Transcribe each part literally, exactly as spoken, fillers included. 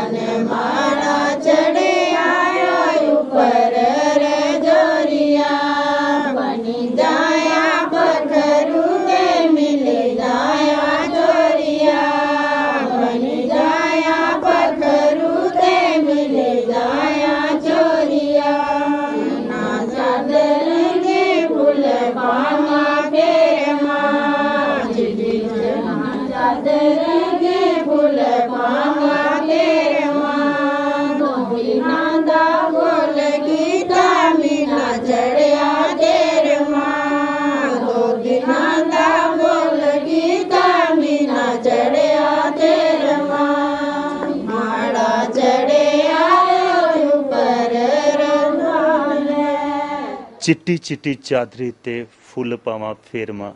माड़ा चढ़े आयो ऊपर रे जोरिया, बनी जाया पखरू ते मिल जाया चोरिया, बनी जाया पखरू ते मिल जाया चोरिया। ना चादर के फूल पावा फेर माँ, चिट्टी चुन्नी चादर के फूल पावा फेर माँ। दो दिना दा बोल कीता मीना चढ़िया तेर माँ, दो दिना दा बोल कीता मीना चढ़िया तेर माँ। माड़ा चढ़े आयो ऊपर रंगाले। चिट्टी चिट्टी चादरी ते फुल्ल पावां फेरमा,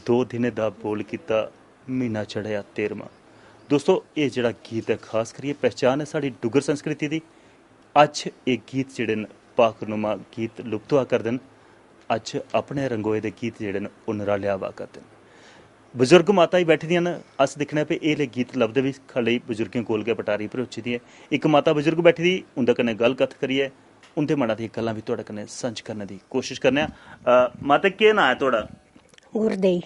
दो दिनें दा बोल कीता, म्हीना चढ़ेआ तेरमां। दोस्तो, एह् जेह्ड़ा गीत ऐ, खास करियै पहचान ऐ साढ़ी डुग्गर संस्कृति दी। अज्ज एह् गीत जेह्ड़े न, भाखनुमा गीत लुप्त होआ करदे न। अज्ज अपने रंगोए दे गीत जेह्ड़े न, ओह् नराले आवा करदे न। बजुर्ग माता ही बैठी दियां न, अस दिक्खने पे एह् ले गीत लभदे बी खल्ले बजुर्गें कोल गै, पटारी भरोची दी ऐ। इक माता बजुर्ग बैठी दी, उं'दे कन्नै गल्ल कत्थ करियै उं'दे मना दियां गल्लां बी थुआढ़े कन्नै सांझ करने दी कोशश करने आं। अ, माता, केह् नांऽ ऐ थुआढ़ा? गुरदेई।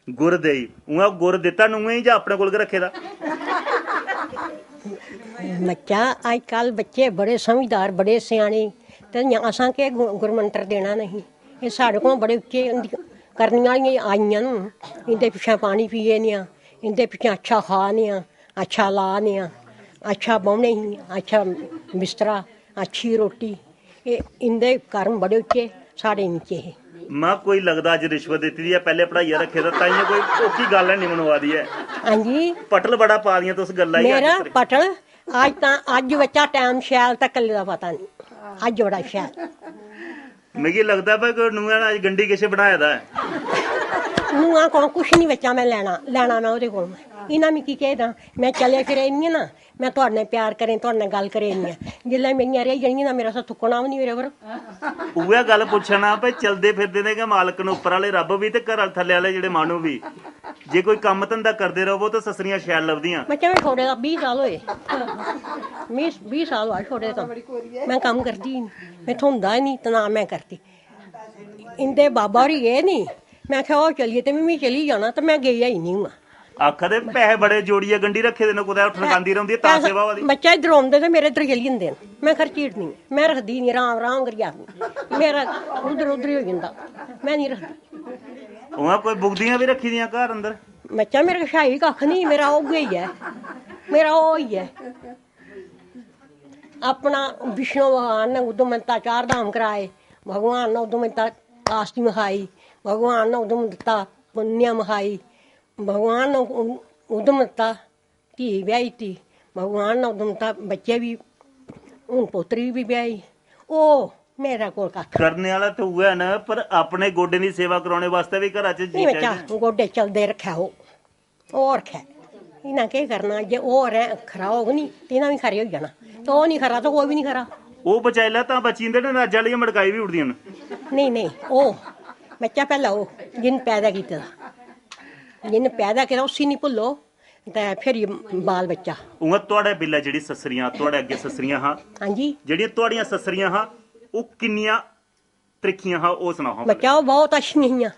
गुरदेई। उ'आं गुर दित्ता नुहें गी जां अपने कोल गै रक्खे दा? बच्चा, अजकल बच्चे बड़े समझदार, बड़े स्याने, ते इ'यां असां केह् गु-, गुरमंत्र देना नहीं? एह् साढ़े कोला बड़े उच्चे, इं'दी करनियां आह्लियां आइयां न, इं'दे पिच्छें पानी पिए ने आं, इं'दे पिच्छें अच्छा खा ने आं, अच्छा ला ने आं, अच्छा बौह्ने ही, अच्छा बिस्तरा, अच्छी रोटी। एह् इं'दे कर्म बड़े उच्चे, साढ़े नीचे हे। मां, कोई लगदा अज्ज रिश्वत दित्ती दी ऐ, पैह्ले पढ़ाइयै रक्खे दा, ताइयें कोई ओह्की गल्ल हैनी मनोआ दी ऐ। हां जी। पटल बड़ा पा दियां तुस गल्ला ही अज्ज मेरा तक। पटल अज्ज तां, अज्ज बच्चा टैम शैल ते कल्ले दा पता निं। अज्ज बड़ा शैल। मिगी लगदा भाई कोई नुआ ने अज्ज गंढी किश बनाए दा ऐ। नुआ कौन, कुछ निं बच्चा में लैना, लैना में ओह्दे कोल। इ'यां मिगी केह् दां, में चले फिरे निं ना, में थुआढ़े ने प्यार करें, थुआढ़े ने गल्ल करें निं ऐ। जिसलै मेरियां रेही जानियां तां मेरा असें थुक्कना बी निं मेरे पर। उ'ऐ गल्ल पुच्छा ना भाई, चलदे फिरदे दे गै मालक न उप्पर आह्ले रब्ब बी ते घरै थल्ले आह्ले जेह्ड़े माह्नू बी। जे कोई कम्म धंधा करदे र'वो ते सस्सरियां शैल लभदियां। बच्चा, में छोड़े दा बीह् साल होए। में बीह् साल होआ छोड़े दा। में कम्म करदी ही निं, में थ्होंदा गै निं ते ना में करदी। इं'दे बाबा होरी गे निं, में आखेआ, "ओह् चली गे ते में, में चली जाना," ते में गेई गै निं हून। आखा दे पैहे बड़े जोड़ियै गंढी रक्खे दे न, कुतै ठनकांदी रौंह्दी ऐ, तां पैसे सेवा होआ दी। बच्चा इद्धर औंदे ते मेरे इद्धर चली जंदे न। में खर्ची ओड़नी, में रखदी निं, राम राम करी आखनी। मेरा उद्धर उद्धर ही होई जंदा, में निं रखदी। उ'आं कोई बुगदियां बी रक्खी दियां घर अंदर? बच्चा, मेरे कश है ही कक्ख निं, मेरा ओह् गै ऐ, मेरा ओह् ही ऐ। अपना विष्णु भगवान ने उद्धमता चार धाम कराए, भगवान ने उद्धमता कास्ती मखाई, भगवान ने उद्धमता पुण्य मखाई, भगवान ने उ-, उद्धमता धी ब्याही ती, भगवान ने उद्धमता बच्चे बी, हून पोतरी बी ब्याही। ओह् मेरे कोल कक्ख करने आह्ला ते उ'ऐ न, पर अपने गोड्डें दी सेवा कराने बास्तै बी घरा च जी निं बच्चा, चाहिदे न। गोड्डे चलदे रक्खै ओह्, ओह् रक्खै। इ'यां केह् करना, जे ओह् रै-, खरा होग निं ते इ'यां बी खरे होई जाना, ते ओह् निं खरा ते कोई बी निं खरा। ओह् बचाई लै तां बची जंदे न, अज्ज आह्लियां मड़काई बी उड़दियां न। नेईं, नेईं, ओह् बच्चा पैह्लें ओह् जिन्न पैदा कीते दा, जिन्न पैदा कीते दा उसी निं भुल्लो, ते फिर एह् बाल बच्चा। उ'आं थुआढ़े बेल्लै जेह्ड़ी सस्सरियां, थुआढ़े अग्गें सस्सरियां हां, हां जी। जेह्ड़ियां थुआढ़ियां सस्सरियां हां, ओह् किन्नियां त्रिक्खियां हां, ओह् सनाओ हां बच्चा, ओह् बहुत अच्छियां हियां।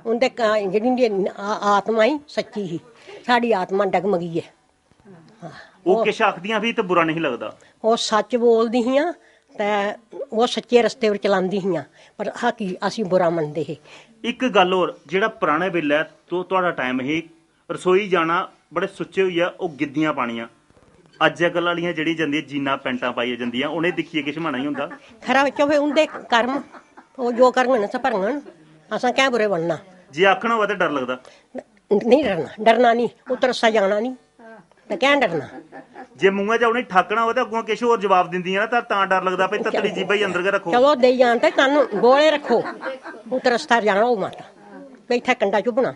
उं'दे क-, जेह्ड़ी उं'दी आ-, आत्मा ही सच्ची ही, साढ़ी आत्मा डगमगी ऐ। हां। ओह् ओह् किश आखदियां फ्ही ते बुरा नेईं लगदा। ओह् सच्च बोलदी हियां ते ओह् सच्चे रस्ते पर चलांदी हियां, पर हकी असीं बुरा मनदे हे। इक गल्ल होर, जेह्ड़ा पराने बेल्लै तो-, थुआढ़ा टाइम ही, रसोई जाना बड़े सुच्चे होइयै ओह् गिद्दियां पानियां। अज्जकल आह्लियां जेह्ड़ियां जंदियां जीनां पैंटां पाइयै जंदियां, उ'नें दिक्खियै किश मन नेईं होंदा। खरा बच्चो, फे उं'दे कर्म, ओह् जो करङन असें भरङन, असें कैं बुरे बनना? जे आखना होऐ ते डर लगदा। नेईं डरना, डरना निं, उत्तर रस्ता जाना निं, ते कैं डरना? जे मुंहै चा उ'नेंगी ठाकना होऐ ते अग्गुआं किश होर जवाब दिंदियां ना, तां, तां डर लगदा भई तत्तली जीभा गी अंदर गै रक्खो। चलो, देई जान ते कन्न गोले रक्खो, उत्तर रस्ता जाना होग माता, भई इत्थै कंडा चुब्भना,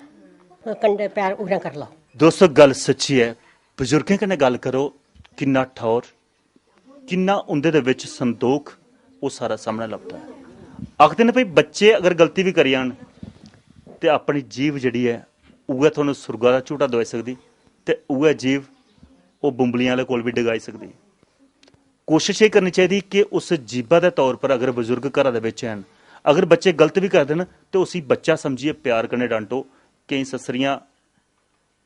कंडे पैर उरें करी लैओ। दोस्तो, गल्ल सच्ची ऐ, बजुर्गें कन्नै गल्ल करो, किन्ना ठौर, किन्ना उं'दे दे बिच संदोख, ओह् सारा सामनै लभदा ऐ। आखदे न भई बच्चे अगर गलती बी करी जान ते अपनी जीभ जेह्ड़ी ऐ उ'ऐ थुहानूं सुर्गा दा झूटा दोआई सकदी ते उ'ऐ जीभ ओह् बुंबलियें आह्ले कोल बी डगाई सकदी। कोशिश एह् करनी चाहिदी कि उस जीबा दे तौर पर अगर बजुर्ग घरा दे बिच हैन, अगर बच्चे गलत बी करदे न, ते उसी बच्चा समझियै प्यार कन्नै डांटो। केईं सस्सरियां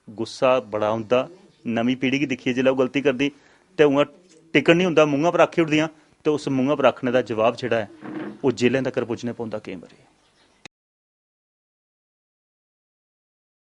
गुस्सा बड़ा औंदा, नमीं पीढ़ी गी दिक्खियै जिसलै ओह् गलती करदी, ते उ'आं टिकन निं होंदा, मुंहा पर आखी ओड़दियां, ते उस मुंहा पर आखने दा जवाब जेह्ड़ा ऐ, ओह् जेलें तगर पुज्जने पौंदा केईं बारी।